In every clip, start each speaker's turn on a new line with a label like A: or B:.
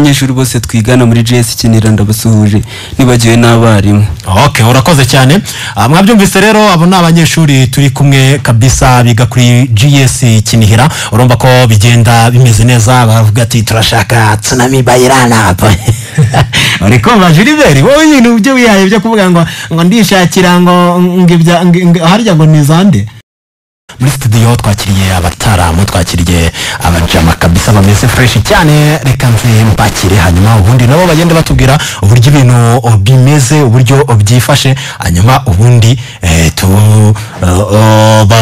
A: N'abanyeshuri bose twigana muri GS Kinihira ndabasuhuje, nibagiwe n'abarimu.
B: Okay, urakoze cyane. Mwabyumvise rero, abo ni abanyeshuri turi kumwe kabisa biga kuri GS Kinihira. Urumva ko bigenda bimeze neza, baravuga ati turashaka Tsunami by Run Up. Uri kumva Gilbert, wowe ibintu byo wihaye byo kuvuga ngo ndishakira ngo ibya harya ngo ni zande. Muri studio twakiriye abataramu, twakiriye abajama kabisa bameze fresh cyane. Reka nze mbakire, hanyuma ubundi nabo bagende batubwira uburyo ibintu bimeze, uburyo byifashe, hanyuma ubundi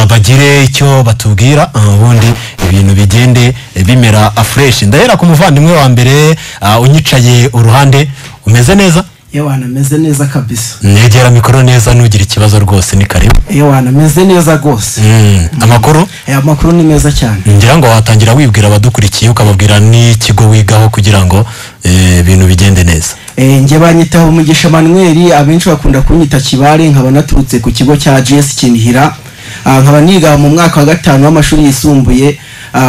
B: bagire icyo batubwira, ubundi ibintu bigende bimera fresh. Ndahera ku muvandimwe wa mbere unyicaye uruhande. Umeze neza?
C: Yewana, ameze neza kabisa.
B: Negera mikoro neza, ntugire ikibazo rwose, ni karibu.
C: Yewana, ameze neza rwose.
B: Amakuru?
C: Amakuru ni meza cyane.
B: Ngira ngo watangira wibwira abadukurikiye, ukababwira n'ikigo wigaho kugira ngo ibintu bigende neza.
C: Njye banyitaho Umugisha Manuel, abenshi bakunda kunyita Kibare, nkaba naturutse ku kigo cya GS Kinihira. Nkaba niga mu mwaka wa 5 w'amashuri yisumbuye,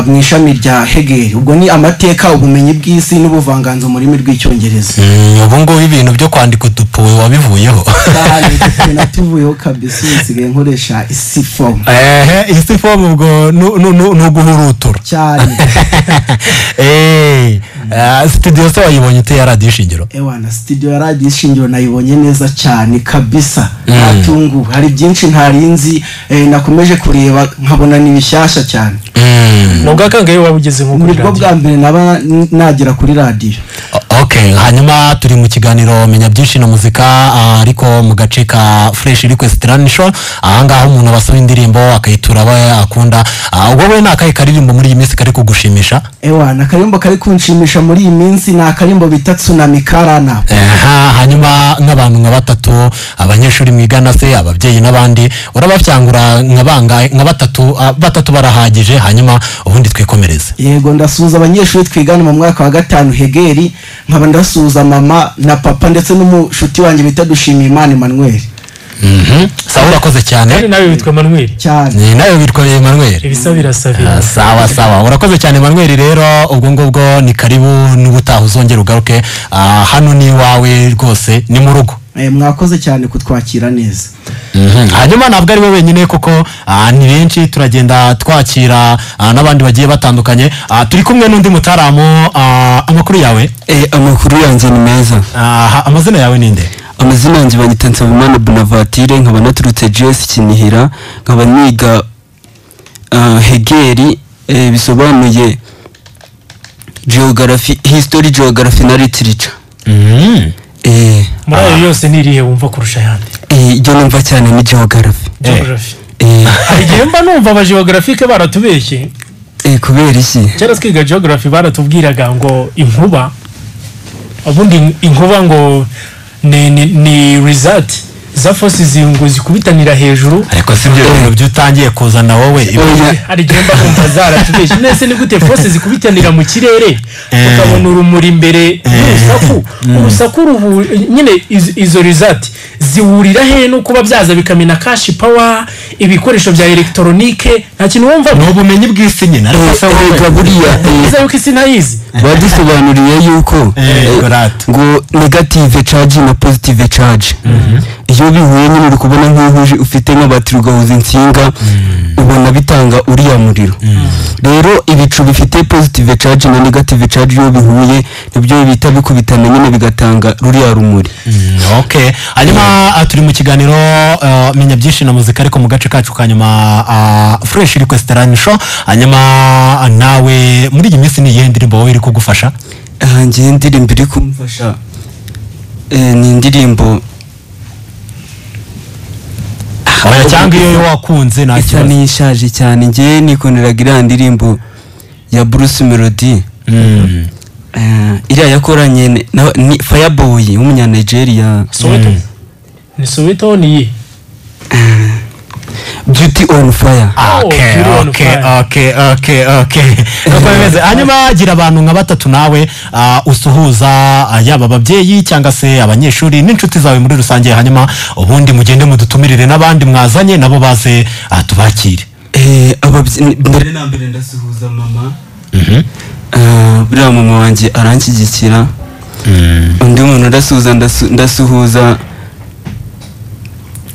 C: mu ishami rya Hegel. Ubwo ni amateka, ubumenyi bw'isi n'ubuvanganzo mu rurimi rw'Icyongereza.
B: Ubu ngubu ibintu byo kwandika udupuwe wabivuyeho?
C: Cyane, natuvuyeho kabisa, ubu nsigaye nkoresha isifomu.
B: Ehe, isifomu ubwo ni uguhurutura.
C: Cyane.
B: Studio se wayibonye ute ya Radiyo Ishingiro?
C: Ewana, studio ya Radiyo Ishingiro nayibonye neza cyane kabisa. Natunguwe, hari byinshi ntarinzi, nakomeje kureba nkabona ni bishyashya cyane.
D: Ni ubwa kangahe waba ugeze nko kuri
C: Nibwo
D: radiyo?
C: bwa mbere naba nagera kuri radiyo.
B: Okay, hanyuma turi mu kiganiro Menya Byinshi na Muzika, ariko mu gace ka Fresh Request Run Show. Ahangaha umuntu abasaba indirimbo akayitura aba akunda. Wowe ni akahe karirimbo muri iyi minsi kari kugushimisha?
C: Ewana, akarimbo kari kunshimisha muri iyi minsi ni akarimbo bita Tsunami Karana.
B: Aha, hanyuma nk'abantu nka batatu, abanyeshuri mwigana se, ababyeyi n'abandi, urababyangura nka bangahe? Nka batatu, batatu barahagije, hanyuma ubundi twikomereze.
C: Yego, ndasuhuza abanyeshuri twigana mu mwaka wa 5 Hegeli, nkaba ndasuhuza mama na papa ndetse n'umushuti wanjye bita Dushimiyimana Emmanuel.
B: Sawa, urakoze cyane.
D: Kandi nawe witwa Manuel?
C: Cyane.
B: Ni nawe witwa Emmanuel?
D: Ibisa birasabira.
B: Sawa sawa, urakoze cyane Emmanuel. Rero ubwo ngubwo ni karibu, n'ubutaha uzongera ugaruke. Hano ni iwawe rwose, ni mu rugo.
C: Mwakoze cyane kutwakira neza.
B: Hanyuma ntabwo ari we wenyine kuko ni benshi, turagenda twakira n'abandi bagiye batandukanye. Turi kumwe n'undi mutaramu. Amakuru yawe?
A: Amakuru yanjye ni meza.
B: Amazina yawe ni nde?
A: Amazina yanjye banyita Nsabimana Bonaventure, nkaba naturutse GS Kinihira, nkaba niga Hegeli, bisobanuye geography, history, geography na literature.
D: Muri ayo yose ni irihe wumva kurusha ayandi?
A: Ibyo numva cyane ni geography.
D: Geography. Hari igihe mba numva aba geographique baratubeshye.
A: Kubera iki?
D: Kera twiga geography baratubwiraga ngo inkuba, ubundi inkuba ngo ni result za forces ngo zikubitanira hejuru.
B: Ariko si ibyo bintu byo utangiye kuzana wowe?
A: Oya.
D: Hari igihe mba numva zaratubeshye. Nese ni gute forces zikubitanira mu kirere, ukabona urumuri imbere y'urusaku, urusaku ruhu nyine, izo result zihurira he no kuba byaza bikamena cash power, ibikoresho bya electronique? Nta kintu wumva.
B: Ni ubumenyi bw'isi nyine, ariko se wowe
A: Erega buriya
D: Biza yuko isi ntayizi.
A: Badusobanuriye yuko
B: Gorate.
A: ngo negative charge na positive charge iyo bihuye nyine, uri kubona nk'uhuje ufite nk'abatiri ugahuza insinga, ubona bitanga uriya muriro. Rero ibicu bifite positive charge na negative charge iyo bihuye nibyo bita bikubitana nyine, bigatanga ruriya rumuri.
B: Okay, hanyuma turi mu kiganiro Menya Byinshi na Muzika, ariko mu gace kacu ka nyuma, Fresh Request Run Show. Hanyuma nawe muri iyi minsi ni iyihe ndirimbo wowe iri kugufasha?
A: Aha njyewe indirimbo iri kumfasha ni indirimbo
B: Oya, cyangwa iyo wakunze, nta
A: isa
B: kibazo.
A: N'ishaje cyane. Njyewe nikundiraga iriya ndirimbo ya Bruce Melody, iriya yakoranye ni Fireboy w'umunyanigeria.
D: Soweto, ni Soweto, ni iyihe?
A: Beauty on Fire.
B: Okay.
D: Beauty on Fire.
B: Okay, nuko bimeze. Hanyuma gira abantu nka batatu nawe usuhuza, yaba ababyeyi cyangwa se abanyeshuri n'inshuti zawe muri rusange, hanyuma ubundi mugende mudutumirire n'abandi mwazanye nabo baze tubakire.
A: Mbere na mbere ndasuhuza mama. Buriya mama wanjye aranshyigikira. Undi muntu ndasuhuza, ndasuhuza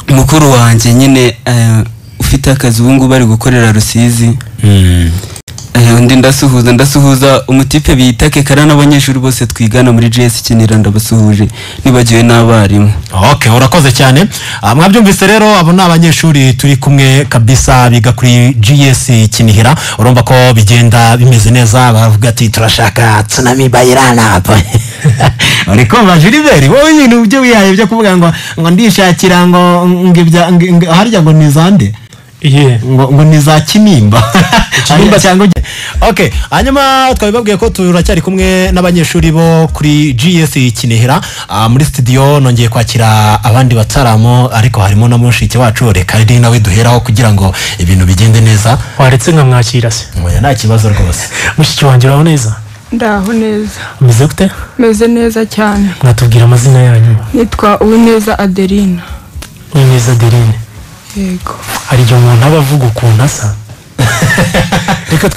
A: mukuru wanjye nyine ufite akazi ubu ngubu ari gukorera Rusizi. Undi ndasuhuza umutipe bita Kekara n'abanyeshuri bose twigana muri GS Kinihira, ndabasuhuje nibagiwe n'abarimu.
B: Okay, urakoze cyane. Mwabyumvise rero, abo ni abanyeshuri turi kumwe kabisa biga kuri GS Kinihira. Urumva ko bigenda bimeze neza, baravuga ati turashaka Tsunami Bayirana. Uri kumva Gilbert, wowe ibintu byo wihaye byo kuvuga ngo ndishakira ngo harya ngo ni zande? Ngo ni za Kinimba. Kinimba cyangwa. Okay, hanyuma twabibabwiye ko turacyari kumwe n'abanyeshuri bo kuri GS Kinihira. Muri studio nongeye kwakira abandi bataramo, ariko harimo na mushiki wacu, reka ari nawe duheraho kugira ngo ibintu bigende neza.
D: Waretse nkamwakira se?
B: Oya, nta kibazo rwose.
D: Mushiki wanjye uraho neza?
E: Ndaho neza.
D: Umeze gute?
E: Meze neza cyane.
D: Mwatubwira amazina yanyu?
E: Nitwa Uwineza Adeline.
D: Uwineza Adeline.
E: Yego.
D: Hari igihe umuntu aba avuga ukuntu asa. Reka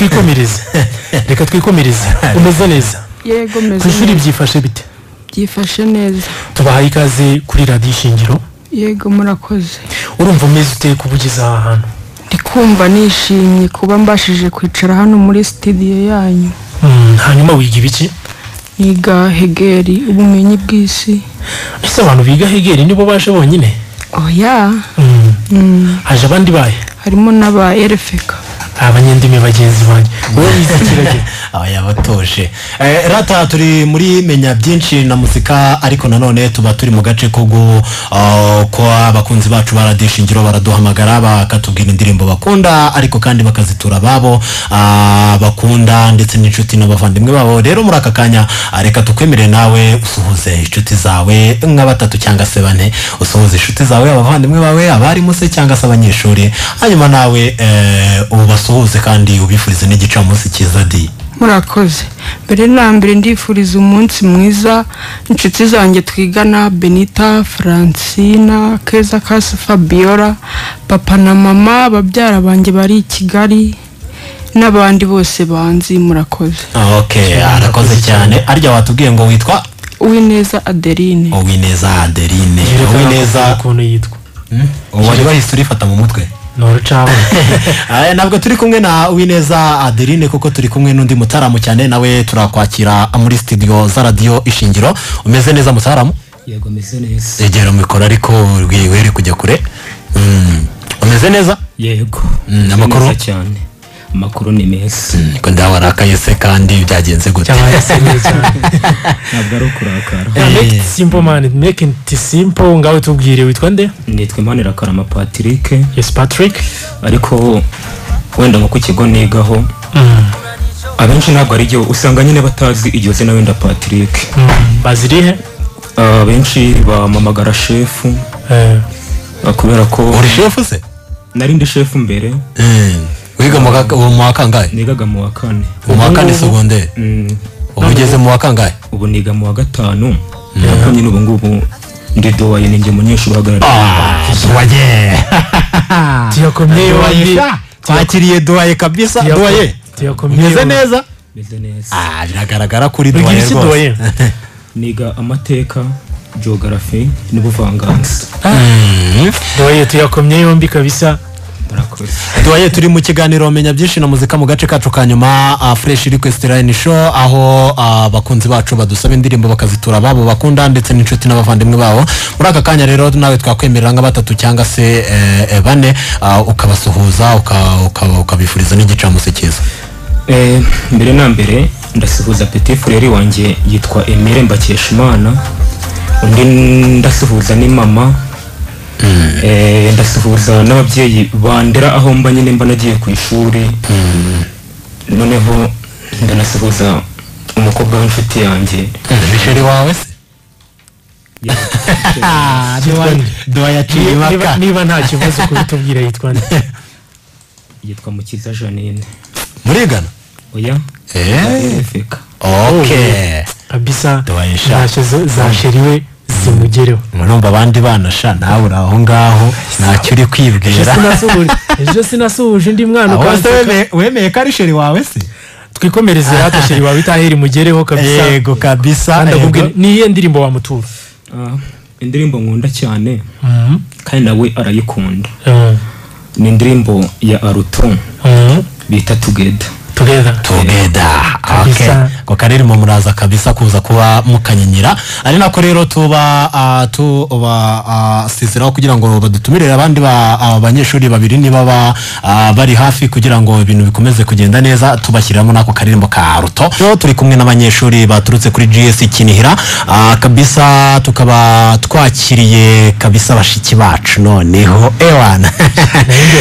D: twikomereze. Umeze neza?
E: Yego, meze neza.
D: Ku ishuri byifashe bite?
E: Byifashe neza.
D: Tubahaye ikaze kuri radiyo Ishingiro.
E: Yego, murakoze.
D: Urumva umeze ute kuba ugeze aha hantu?
E: Ndi kumva nishimye kuba mbashije kwicara hano muri studio yanyu.
D: Hanyuma wiga ibiki?
E: Niga Hegeri, ubumenyi bw'isi.
D: Ese abantu biga Hegeri nibo baje bonyine?
E: Oya.
D: Haje abandi baye?
E: Harimo n'aba RFK.
D: Abanyendimi bagenzi banjye. Wowe wize ikirage?
B: Aba batoshe. Rata turi muri menya byinshi na muzika, ariko nanone tuba turi mu gace ko abakunzi bacu ba radiyo Ishingiro baraduhamagara bakatubwira indirimbo bakunda, ariko kandi bakazitura babo bakunda ndetse n'inshuti n'abavandimwe babo. Rero muri aka kanya reka tukwemerere nawe usuhuze inshuti zawe nka batatu cyangwa se bane, usuhuze inshuti zawe, abavandimwe bawe, abarimu se cyangwa se abanyeshuri, hanyuma nawe ubasuhuze kandi ubifurize n'igicamunsi cyiza di.
E: Murakoze. Mbere na mbere ndifuriza umunsi mwiza inshuti zanjye twigana Benita, Francina, Keza, Kasi, Fabiola, papa na mama, babyara banjye bari i Kigali n'abandi bose banzi. Murakoze.
B: Okay, arakoze cyane. Arya watubwiye ngo witwa
E: Uwineza Adeline.
B: Uwineza Adeline. Uwineza
D: ukuntu yitwa.
B: Wari wahise urifata mu mutwe? Ntabwo turi kumwe na Uwineza Adeline kuko turi kumwe n'undi mutaramu cyane, nawe turakwakira muri studio za radiyo Ishingiro. Umeze neza mutaramu?
F: Yego, meze neza.
B: Egera mikoro ariko were kujya kure. Umeze neza?
F: Yego.
B: Amakuru
F: cyane. Amakuru ni meza.
B: Ko ndawarakaye se kandi byagenze gute?
F: Ntabwo ari ukurakara.
D: Make it simple man, make it simple. Ngawe tubwire witwa nde?
F: Nitwa Imanirakarama Patrick.
D: Yes, Patrick.
F: Ariko wenda nko ku kigo nigaho abenshi ntabwo ari igihe usanga nyine batazi iryo zina wenda Patrick.
D: Bazirihe?
F: Abenshi bamamagara shefu. Kubera ko
B: uri shefu se?
F: Nari ndi shefu mbere.
B: Wiga mu wa kangahe?
F: Nigaga mu wa kane.
B: Mu wa kane secondaire. Ubu ugeze mu wa kangahe?
F: Ubu niga mu wa gatanu. Ariko nyine ubu ngubu ndi dowaye, ninjye munyeshuri uhagarariye.
B: Dowaye.
D: Tuyakomye yombi.
B: Twakiriye dowaye kabisa. Dowaye. Meze neza?
F: Meze neza.
B: Biragaragara kuri dowaye rwose.
F: Niga amateka, geography n'ubuvanganzo.
D: Dowaye tuyakomye yombi kabisa.
B: Duwaye turi mu kiganiro menya byinshi na muzika mu gace kacu ka nyuma, Fresh Request Line Show, aho abakunzi bacu badusaba indirimbo bakazitura babo bakunda ndetse n'inshuti n'abavandimwe babo. Muri aka kanya rero nawe twakwemerera nka batatu cyangwa se bane, ukabasuhuza ukabifuriza n'igicamunsi cyiza.
F: Mbere na mbere ndasuhuza petit frère wanjye yitwa Emile Mbakeshimana, undi ndasuhuza ni mama. Ndasuhuza n'ababyeyi bandera aho mba nyine mba nagiye ku ishuri. Noneho ndanasuhuza umukobwa w'inshuti yanjye.
B: Michelle wawe se?
D: Niba nta kibazo kubitubwira yitwa nde?
F: Yitwa Mukiza Janine.
B: Murigana?
F: Oya.
B: Okay.
D: Kabisa. Ntacyo zasheriwe zimugereho.
B: Murumva abandi bana sha nawe uri aho ngaho ntacyo uri kwibwira.
D: Ejo sinasuhuje undi mwana
B: ukanseka. Wemeye ko ari sheri wawe se?
D: Twikomereze rata chéri wawe itaheri mugereho kabisa.
B: Yego kabisa.
D: Ni iyihe ndirimbo wamutura?
F: Indirimbo nkunda cyane kandi nawe arayikunda, ni indirimbo ya Aruto bita Together.
D: Together.
B: Together. Okay, ko kariri mu muraza kabisa kuza kuba mukanyinyira, ari nako rero tuba tuba siziraho kugira ngo badutumirire abandi banyeshuri babiri niba bari hafi, kugira ngo ibintu bikomeze kugenda neza, tubashyiriramo n'ako karirimbo ka Ruto. Rero turi kumwe n'abanyeshuri baturutse kuri GS Kinihira, kabisa tukaba twakiriye kabisa bashiki bacu noneho ewana.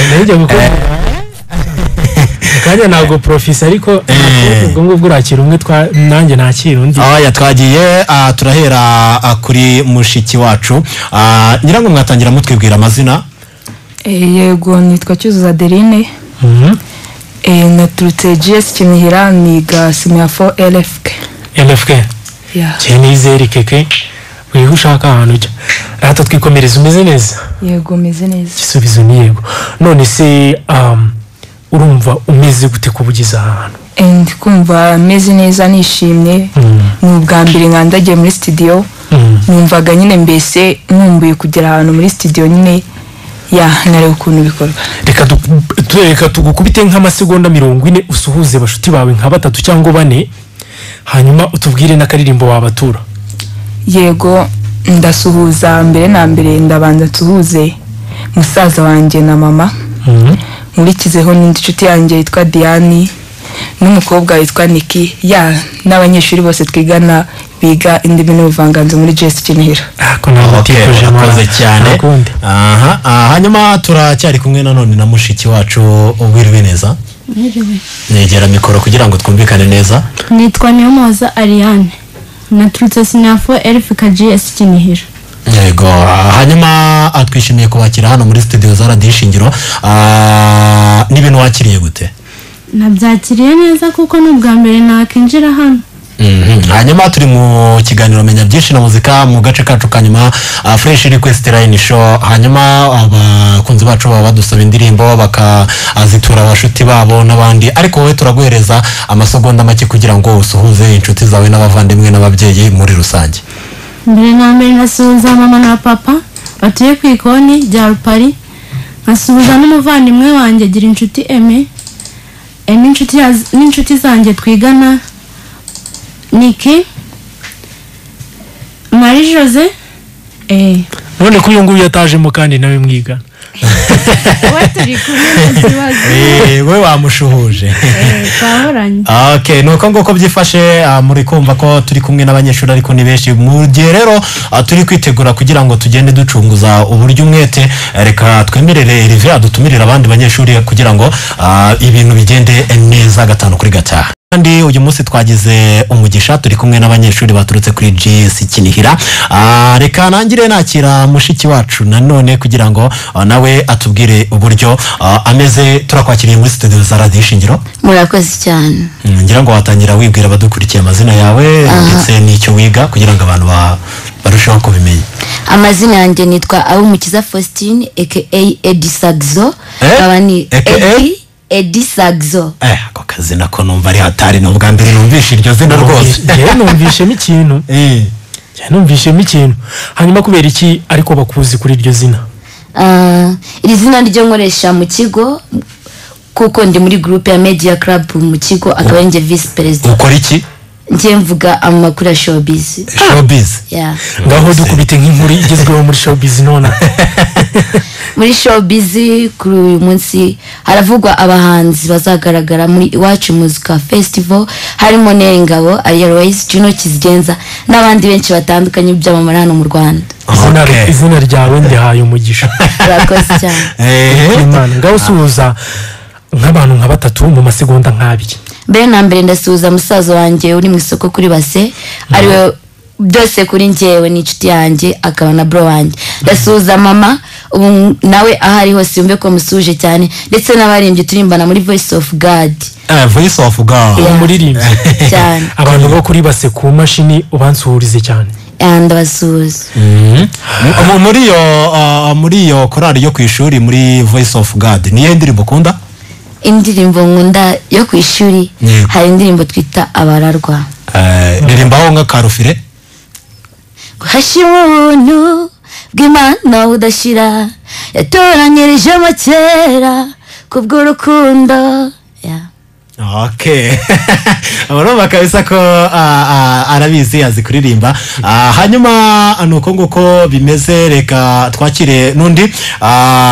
D: Nanjye gukora kanya ntabwo profisa, ariko ubwo ngubwo urakira umwe, nanjye nakira undi.
B: Aya twagiye, turahera kuri mushiki wacu. Nyirango mwatangira mutwibwira amazina.
G: Yego, nitwa Cyuzuzo Adeline, naturutse GS Kinihira, niga senior 4 LFK.
D: LFK.
G: Yeah.
D: Cyenizere keke wiha ushaka ahantu ujya. Rata twikomereza, umeze neza?
G: Yego, meze neza.
D: Igisubizo ni yego. None se urumva umeze gute kuba ugeze aha hantu?
G: Ndi kumva meze neza, nishimye. Ni ubwa mbere nkandagiye muri studio. Numvaga nyine mbese nkumbuye kugera ahantu muri studio nyine, ya nkareba ukuntu bikorwa.
D: Reka tugukubite nk'amasegonda 40, usuhuze bashuti bawe nka batatu cyangwa bane, hanyuma utubwire n'akaririmbo wabatura.
G: Yego, ndasuhuza mbere na mbere, ndabanza nsuhuze musaza wanjye na mama, nkurikizeho n'indi nshuti yanjye yitwa Diane n'umukobwa witwa Niki, ya n'abanyeshuri bose twigana biga indimi n'ubuvanganzo muri GS Kinihira.
D: Ako ntabwo
B: Okay,
D: utifuje.
B: urakoze cyane.
D: Ntakundi.
B: Aha, hanyuma turacyari kumwe nanone na mushiki wacu. Wiriwe neza?
H: Mwiriwe.
B: Negera mikoro kugira ngo twumvikane neza.
H: Nitwa Niyomuhoza Ariane, naturutse senior 4 LFK GS Kinihira.
B: Yego, hanyuma twishimiye kubakira hano muri studio za Radiyo Ishingiro. N'ibintu wakiriye gute?
H: Nabyakiriye neza kuko ni ubwa mbere nakinjira hano.
B: Hanyuma turi mu kiganiro Menya Byinshi na Muzika, mu gace kacu ka nyuma, Fresh Request Line Show. Hanyuma abakunzi bacu baba badusaba indirimbo bakazitura abashuti babo n'abandi, ariko wowe turaguhereza amasegonda make kugira ngo usuhuze inshuti zawe n'abavandimwe n'ababyeyi muri rusange.
H: Mbere na mbere ndasuhuza mama na papa batuye ku ikoni rya Rupari, nkasuhuza n'umuvandimwe wanjye gira inshuti Aime Aime, n'inshuti zanjye twigana Niki, Marie Jose.
D: None ko uyu nguyu yatajemo kandi nawe mwigana?
H: We turi kumwe mu kibazo.
B: We wamushuhuje.
H: Twahoranye.
B: Okay, nuko nguko byifashe. Muri kumva ko turi kumwe n'abanyeshuri, ariko ni benshi. Mu gihe rero turi kwitegura kugira ngo tugende ducunguza uburyo umwete, reka twemerere Hervé adutumirire abandi banyeshuri kugira ngo ibintu bigende neza gatanu kuri gatanu. Kandi uyu munsi twagize umugisha, turi kumwe n'abanyeshuri baturutse kuri GS Kinihira. Reka nangire nakira mushiki wacu nanone kugira ngo nawe atubwire uburyo ameze. Turakwakiriye muri studio za Radiyo Ishingiro.
I: Murakoze cyane.
B: Ngira ngo watangira wibwira abadukurikiye amazina yawe ndetse n'icyo wiga kugira ngo abantu barusheho kubimenya.
I: Amazina yanjye nitwa Abumukiza Faustin aka Edi Saxo.
B: Eh?
I: Nkaba ni
B: AKA?
I: Edi Saxo.
B: Ako kazina ko numva ari hatari, ni ubwa mbere numvishe iryo zina rwose.
D: Njyewe numvishemo ikintu. Njyewe numvishemo ikintu. Hanyuma kubera iki ariko bakuzi kuri iryo zina?
I: Iri zina ryo nkoresha mu kigo kuko ndi muri groupe ya Media Club mu kigo, akaba ari njye vice president.
B: Ukora iki?
I: Njye mvuga amakuru ya showbiz.
B: Showbiz.
I: Yeah.
D: Ngaho dukubite nk'inkuru igezweho muri showbiz nona.
I: Muri showbiz kuri uyu munsi haravugwa abahanzi bazagaragara muri Iwacu Muzika Festival, harimo Nengabo, Ariel Wayz, Juno Kizigenza n'abandi benshi batandukanye byamamara hano mu Rwanda.
D: Izina,
B: Okay.
D: izina ryawe ndihaye umugisha.
I: Urakoze cyane.
D: Imana. Ngaho usuhuza nk'abantu nka batatu mu masegonda nk'abiri.
I: Mbere na mbere ndasuhuza musaza wanjye uri mu isoko kuri base, ariwe byose kuri njyewe, ni inshuti yanjye akaba na bro wanjye. Ndasuhuza mama ubu nawe aho ari hose yumve ko musuhuje cyane, ndetse n'abaririmbyi turimbana muri Voice of God.
B: Voice of God.
I: Yeah.
D: Umuririmbyi.
I: Cyane.
D: Abantu bo kuri base ku mashini ubansuhurize cyane.
I: Ndabasuhuza.
B: Muri iyo korali yo ku ishuri muri Voice of God, niyo ndirimbo ukunda?
I: Indirimbo nkunda yo ku ishuri, hari indirimbo twita Abararwa.
B: Ririmbaho nka karufire.
I: Hashimwe ubuntu bw'Imana budashira, yatoranyirijemo kera kubw'urukundo.
B: Okay. Urumva kabisa ko arabizi, azi kuririmba. Hanyuma nuko nguko bimeze, reka twakire n'undi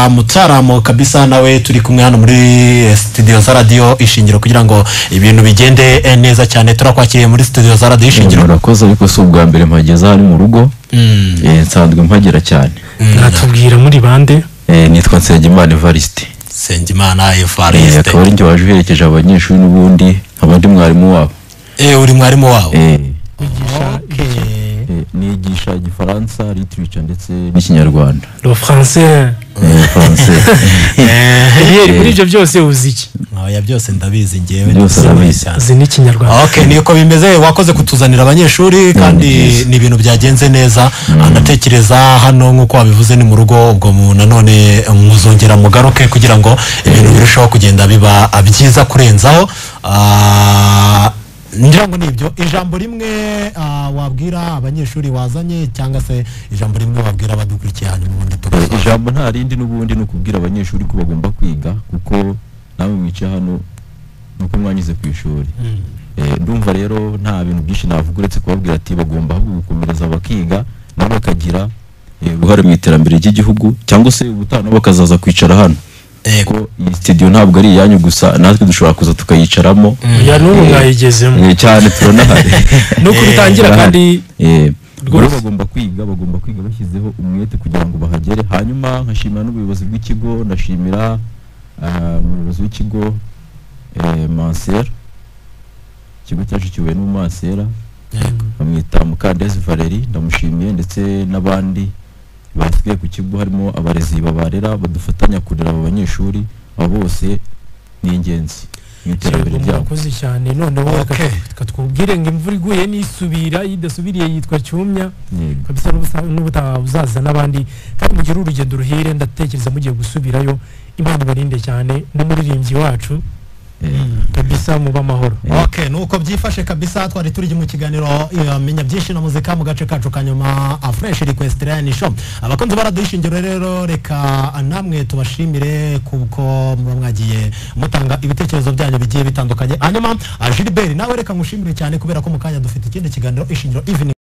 B: mutaramo kabisa, nawe turi kumwe hano muri studio za Radio Ishingiro kugira ngo ibintu bigende neza cyane. Turakwakiriye muri studio za Radio Ishingiro.
J: Murakoze, ariko si ubwa mbere mpageze hano mu rugo. Nsanzwe mpagera cyane.
D: Natubwira muri bande?
J: Nitwa Nsengimana Evariste.
B: Nsengimana Evariste.
J: Akaba ari njye waje uherekeje abanyeshuri n'ubundi abandi mwarimu wabo.
B: Uri mwarimu wabo?
J: Nigisha Igifaransa, literature ndetse n'Ikinyarwanda.
D: Le français.
J: Français.
D: Muri ibyo byose uzi iki?
B: Oya, byose ndabizi njyewe.
J: Byose arabizi.
D: Uzi n'Ikinyarwanda.
B: Okay, niko bimeze. Wakoze kutuzanira abanyeshuri kandi ni ibintu byagenze neza. Ndatekereza hano nk'uko wabivuze ni mu rugo, ubwo nanone muzongera mugaruke kugira ngo ibintu birusheho kugenda biba byiza kurenzaho. Ngira ngo nibyo. Ijambo rimwe wabwira abanyeshuri wazanye, cyangwa se ijambo rimwe wabwira abadukurikiye hanyuma ubundi tugasoza.
J: Ijambo nta rindi n'ubundi ni ukubwira abanyeshuri ko bagomba kwiga, kuko namwe mwicaye hano nuko mwanyuze ku ishuri. Ndumva rero nta bintu byinshi navuga uretse kubabwira ati bagomba gukomereza bakiga, nabo bakagira uruhare mu iterambere ry'igihugu, cyangwa se ubutaha nabo bakazaza kwicara hano. Ko iyi studio ntabwo ari iyanyu gusa, natwe dushobora kuza tukayicaramo.
D: Ya n'ubu mwayigezemo
J: cyane, turanahari.
D: Nuko bitangira kandi
J: rwose bagomba kwiga bashyizeho umwete kugira ngo bahagere. Hanyuma nkashimira n'ubuyobozi bw'ikigo, ndashimira umuyobozi w'ikigo Mansera, ikigo cyacu kiyobowe n'Umansera, bamwita Mukandezi Valerie, ndamushimiye, ndetse n'abandi basigaye ku kigo harimo abarezi babarera badufatanya kurera abo banyeshuri, abo bose ni ingenzi mu iterambere ryabo.
D: Murakoze cyane. Noneho reka twubwire ngo imvura iguye nisubira, idasubiriye yitwa Cyumya kabisa. N'ubutaha uzaza n'abandi, kandi mugire urugendo ruhire, ndatekereza mugiye gusubirayo. Imana ibarinde cyane n'umuririmbyi wacu kabisa, muba amahoro.
B: Okay, nuko byifashe kabisa. Twari turi mu kiganiro menya byinshi na muzika mu gace kacu kanyuma, Fresh Request Line Show. Abakunzi baradushingiro rero, reka namwe tubashimire kuko muba mwagiye mutanga ibitekerezo byanyu bigiye bitandukanye. Hanyuma Gilbert, nawe reka ngushimire cyane kubera ko mu kanya dufite ikindi kiganiro Ishingiro Evening.